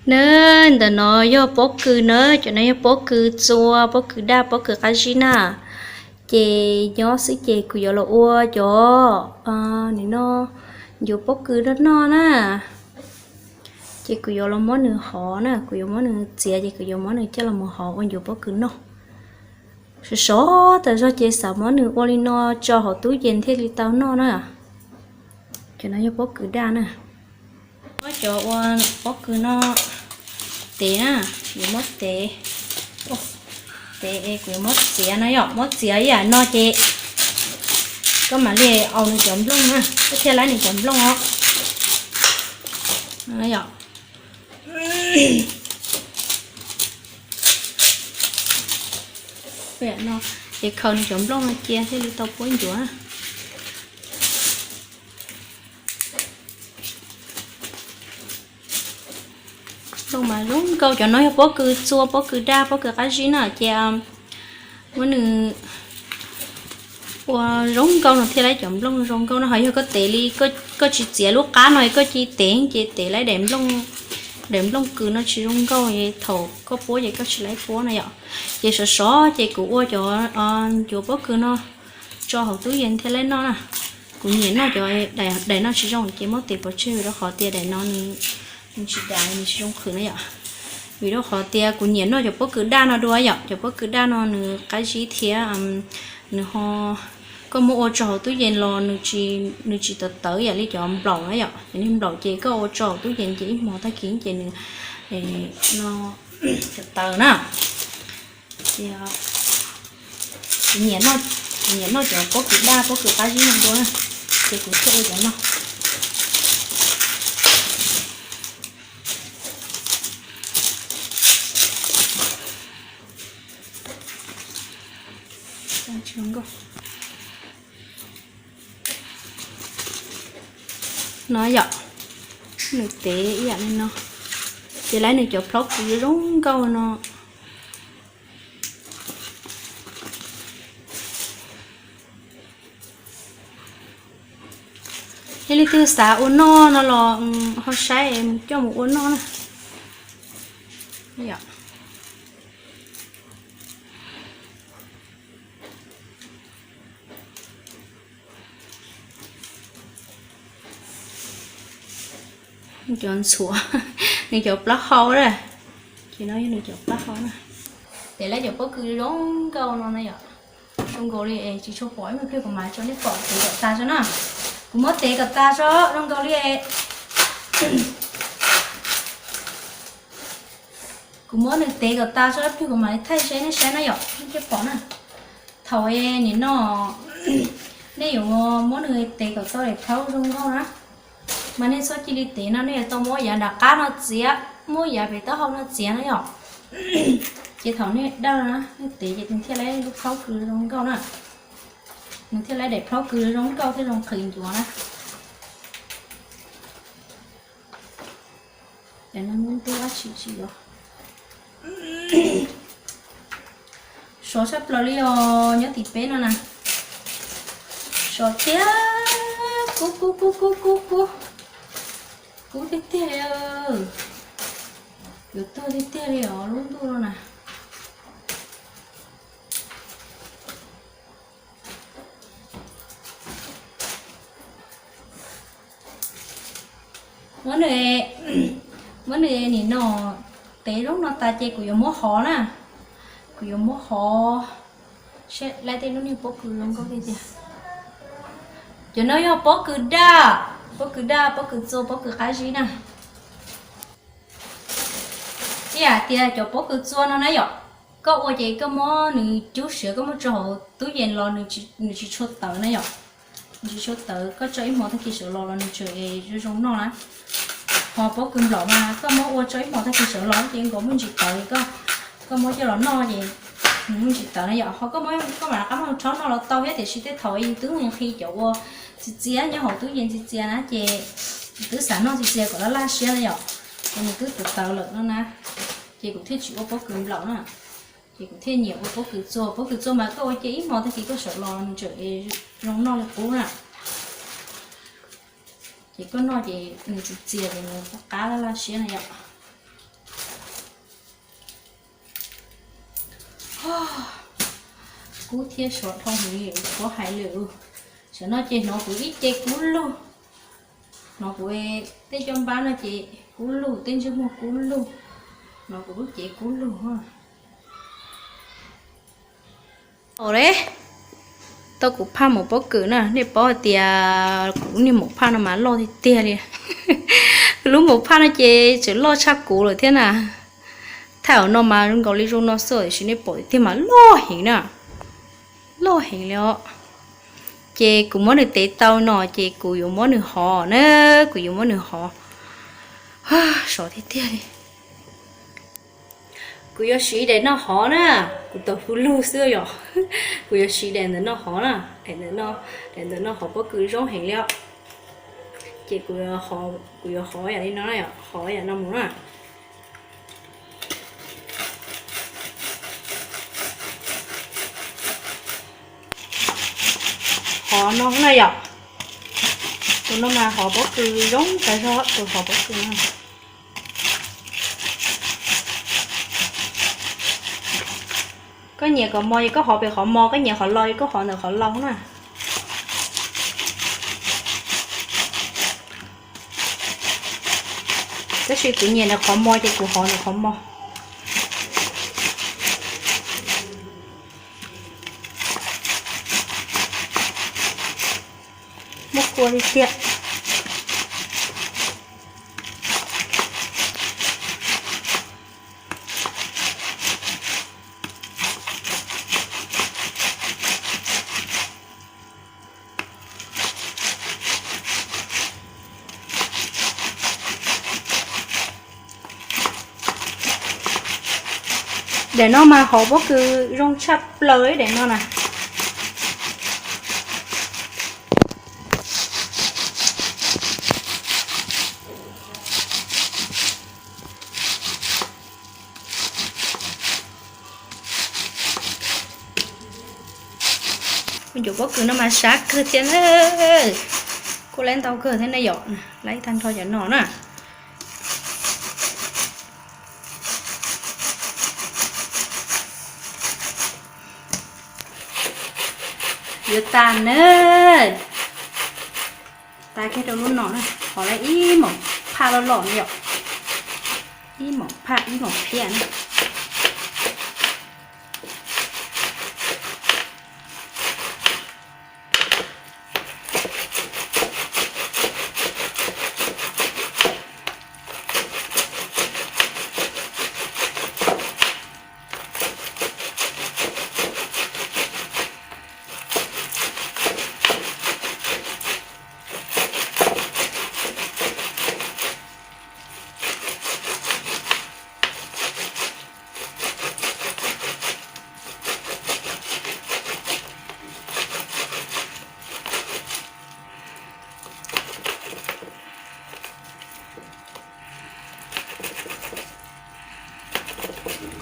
Na, ntawm no yog pob kws na, cov no yog pob kws txua, pob kws daj, pob kws qab zib na. Ces nyob xwb ces kuv yuav los ua cov, nim no ncuav pob kws noj noj na. Ces kuv yuav los muab nws hov na, kuv yuav muab nws txiav ces kuv yuav muab nws coj los mus hov ua ncuav pob kws noj. Sov sov tas zog ces xav muab nws ua li no tso hauv tub yees thiaj li tau noj na. Cov no yog pob kws daj na. Muab cov ua pob kws no tev na, yuav muab tev, tev es kuv yuav muab txiav no yom, muab txiav ib yam no ces koj mam li au nws cov nplooj na, koj thiaj laib nws cov nplooj os. Ces khaws nws cov nplooj no cia thiaj li tau puab ncuav na. Nplooj mas zoo nkauj, cov no yog pob kws txua, pob kws daj, pob kws qab zib na ces muab nws ua zoo nkauj no thiaj laib cov nplooj zoo nkauj no. Ho yog koj tev li, koj tsis txiav lub qab no koj cia li tev ces tev laib daim nplooj kws no tsis zoo nkauj, thaum koj puab ces koj tsis laib puab na yom. Ces sov sov ces kuv ua cov ncuav pob kws no tso hauv tub yees thiaj laib noj na. Kuv nyiam noj cov daim no tsis zoo ces muab tev pov tseg, vim rau qhov tias daim no nws tsis dam, nws tsis zoo qhwv na yom. Vim rau qhov tias kuv nyiam noj cov pob kws daj no dua yom, cov pob kws daj no nws qab zib thiab nws ho, koj muab ua tso hauv tub yees los nws tsis tawv tawv ib yam li cov nplaum na yom. Cov niag nplaum ces koj ua tso hauv tub yees ces ib hmos tag kis ces nws no tawv tawv na. Ces kuv nyiam noj cov pob kws daj, pob kws qab zib no dua na, ces kuv thiaj ua cov no. No yom, nws tev ib yam li no, ces laib nws cov plaub kws zoo nkauj no. Yog leej twg xav ua noj no los ho saib es coj mus ua noj na. Cov ntxhuav, nws cov plaub hau na. Ces no yog nws cov plaub hau na. Ces laib cov pob kws zoo nkauj no na yom. Zoo nkaus li es tsis tshua pom ib me pliag kuv mam tso nej pom tev kom tas tso na. Kuv muab tev kom tas tso zoo nkaus li es kuv muab nws tev kom tas tso ib pliag kuv mam li thaij seb nej saib na yom, nej thiaj pom na. Thaum nim no nej yuav muab nws tev kom tau daim plaub zoo nkauj na, mas nej txhob cia li tev no, nej yuav tau muab yav nram qab no txiav, muab yav pem taub hau no txiav na yom. Ces thaum nej daj na, nej tev ces nws thiaj laib lub plaub kws zoo nkauj na. Nws thiaj laib daim plaub kws zoo nkauj thiab zoo qhwv ncuav na. Ces no muab ntub dab tsi tsis yuav. Sov tshaj plaws li os, nyob tim peb no na. Sov tiag, kub kub kub kub kub kub, kub tiag tiag li. Yuav tuag tiag tiag li os lub ntuj no na. Muab nws, muab nws nim no tev zoo no tas ces kuv yuav muab hov na. Kuv yuav muab hov. Seb laib tej lub niag pob kws zoo nkauj tiag tiag. Cov no yog pob kws daj, pob kws daj, pob kws txua, pob kws qab zib na. Ib yam tias cov pob kws txua no na yom, koj ua ces koj muab nws cub siav koj muab tso hauv tub yees los nws tsis tshua tawv na yom. Nws tsis tshua tawv, koj tso ib hmos tag kis sawv los los nws tseem zoo zoo noj na. Ho pob kws nplaum mas koj muab ua tso ib hmos tag kis sawv los ces nkaus muaj ntsis tawv li koj, koj muab coj los noj ces nws muaj ntsis tawv na yom. Ho koj muab, koj mam rov qab muab rhaub noj los tau thiab, tiam sis tej thaum yus twb nqhis cov uas txias txias nyob hauv tub yees txias txias na ces twb xav noj txias txias kom laj laj siab na yom. Ces nws twb tawv tawv lawm no na, ces kuv thiaj tsis ua pob kws nplaum na. Ces kuv thiaj nyiam ua pob kws txua, pob kws txua mas koj ua cia ib hmos tag kis koj sawv los nws tseem zoo noj li qub na. Ces koj noj ces nws txias txias ces nws qab qab laj laj siab na yom. Kub thiab sov dhau heev li, kuv hais lawm. Tam no ces hnov kuv ib ce kub lug, hnov kuv tej caj npab no ces kub lug, tej ntsej muag kub lug, hnov kuv lub cev kub lug. Os le, tau kuv phaj maum pob kws na, nej paub hais tias kuv lub niag maum phaj no mas loj tiag tiag li. Lub maum phaj no ces tseem loj tshaj kuv lawm thiab na. Thaum no mas zoo nkaus li zoo no xwb tiam sis nej pom tiag mas loj heev na, loj heev li os. Ces kuv muab nws tev tau no ces kuv yuav muab nws hov na, kuv yuav muab nws hov. Sov tiag tiag li. Kuv yuav siv daim no hov na, kuv tau hu lug xwb yom. Kuv yuav siv daim ntawm no hov na, daim ntawm no, daim ntawm no hov pob kws zoo heev li os. Ces kuv, kuv yuav hov yam li no, hov yam no mus na. Hov no na yom. Tus no mas hov pob kws zoo tas zog tus hov pob kws no. Koj nyiam qhov mos ces koj hov pem qhov mos, koj nyiam qhov laus ces koj hov ntawm qhov laus na. Tab sis kuv nyiam ntawm qhov mos ces kuv hov ntawm qhov mos. Muab kua li tiag. Daim no mas hov pob kws zoo tshaj plaws li daim no na. Kuv cov pob kws no mas sab kawg thiab na. Kuj laib ntau kawg thiab na yom, laib tag nrho cov no na. Yuav tas na. Tas kiag rau lub no na, hov lawm ib maum phaj loj loj na yom. Ib maum phaj ib maum phiaj na.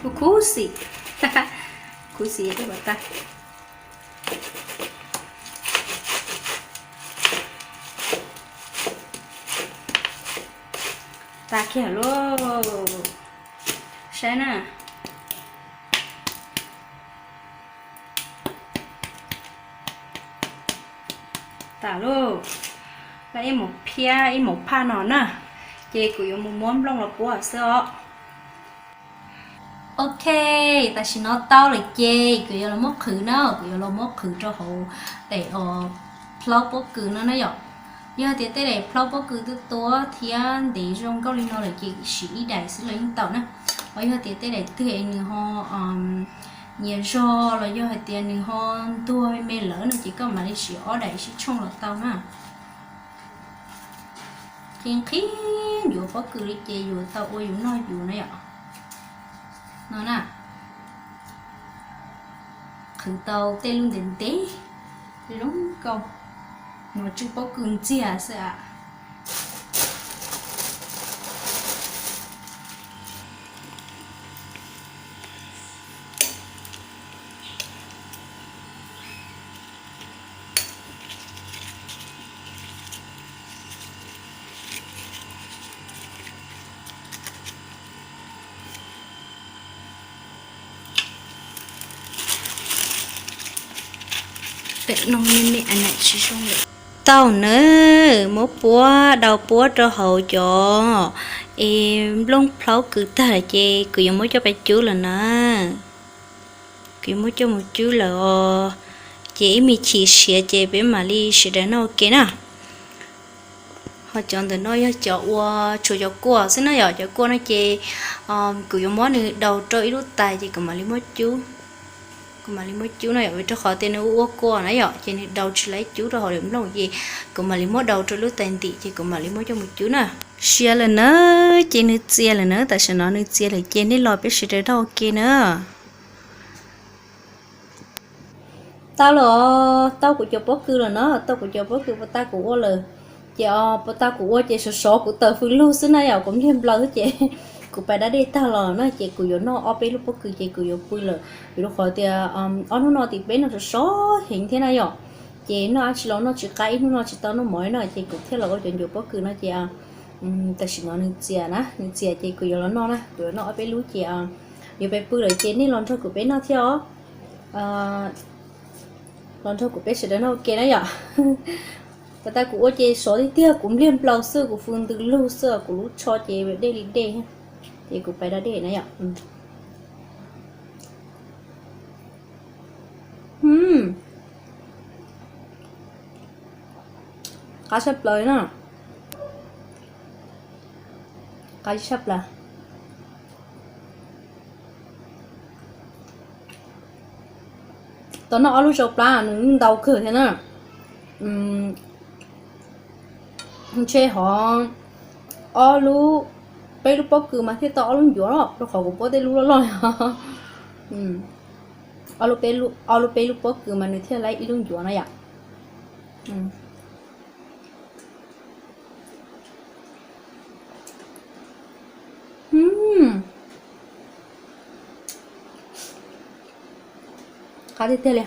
Kuv khuv xim, khuv xim ua tas. Tas kiag lauj, saib na. Tas lauj, ib maum phiaj ib maum phaj no na, ces kuv yuav mus muab nplooj los puab xwb os. Ok, tam sim no tau lawm ces kuv yuav los muab qhwv na, kuv yuav los muab qhwv rau hauv daim plaub pob kws no na yom. Yog tias tej daim plaub pob kws tuab tuab thiab ntev zoo nkauj li no lawm ces siv ib daim xwb los yeej tau na. Ho yog tias tej daim twg es nws ho nyias zog los yog hais tias nws ho ntuag me lawm no ces koj mam li siv ob daim sib tshooj los tau na. Qhib qhib yuav pob kws li ces yuav tau ua yus noj yus na yom. No na, qhwv tau tej lub ntev ntev zoo nkauj, no tsw pob kws ntxiag xwb a. Pem no me me a na tsis zoo lawm. Tau na, muab puab, daus puab rau hauv cov es nplooj plhaub kws tag lawm ces kuv yuav muab coj pais cub lawm na. Kuv yuav muab coj mus cub lawm os. Ces ib me chim siav ces peb mam li sawv daws noj ua ke na. Ho cov ntawm no yog cov ua tshuav cov kuaj xwb na yom. Cov kuaj no ces kuv yuav muab nws daus rau ib lub tais ces kuv mam li muab cub. Kuv mam li muab cub no yom, vim rau qhov tias nws ua ua kuaj na yom, ces nws daus tsis laib cub rau hauv lawm nplooj ces kuv mam li muab daus rau lub tais ntim ces kuv mam li muab coj mus cub na. Siav lawm na, ces nws txias lawm na, tam sim no nws txias lawm ces nej los peb sawv daws noj ua ke na. Tau lawm, tau kuv cov pob kws lawm na, tau kuv cov pob kws puas tag kuv ua lawm. Ces puas tag kuv ua ces sov sov kuv taws fws lug xwb na yom, kuv npliag nplaws xwb ces kuv pais da dej tag los na ces kuv yuav noj ob peb lub pob kws ces kuv yuav pw lawm. Vim rau qhov tias ob hnub no tim peb no sov sov heev thiab na yom. Ces noj dab tsi los noj tsis qab, ib hnub no tsis tau noj mov no ces kuv thiaj los ua cov ncuav pob kws no ces tam sim no nws txias na, nws txias ces kuv yuav los noj na, kuv yuav noj ob peb lub ces yuav pais pw lawm ces nej los nrog kuv peb noj thiab os. Los nrog kuv peb sawv daws noj ua ke na yom. Puas tag kuv ua ces sov tiag tiag, kuv npliag nplaws xwb, kuv fws ntws lug xwb, kuv lub tsho ces dej li dej. Ces kuv pais da dej na yom. Qab tshaj plaws na. Qab tshaj plaws. Tau noj ob lub zaub plab nws ntau kawg thiab na. Ntshe hov ob lub, peb lub pob kws mas thiaj tau ob lub ncuav, rau qhov kuv puab tej lub loj loj. Ob lub peb lub pob kws mas nws thiaj laib ib lub ncuav na yom. Qab tiag tiag li.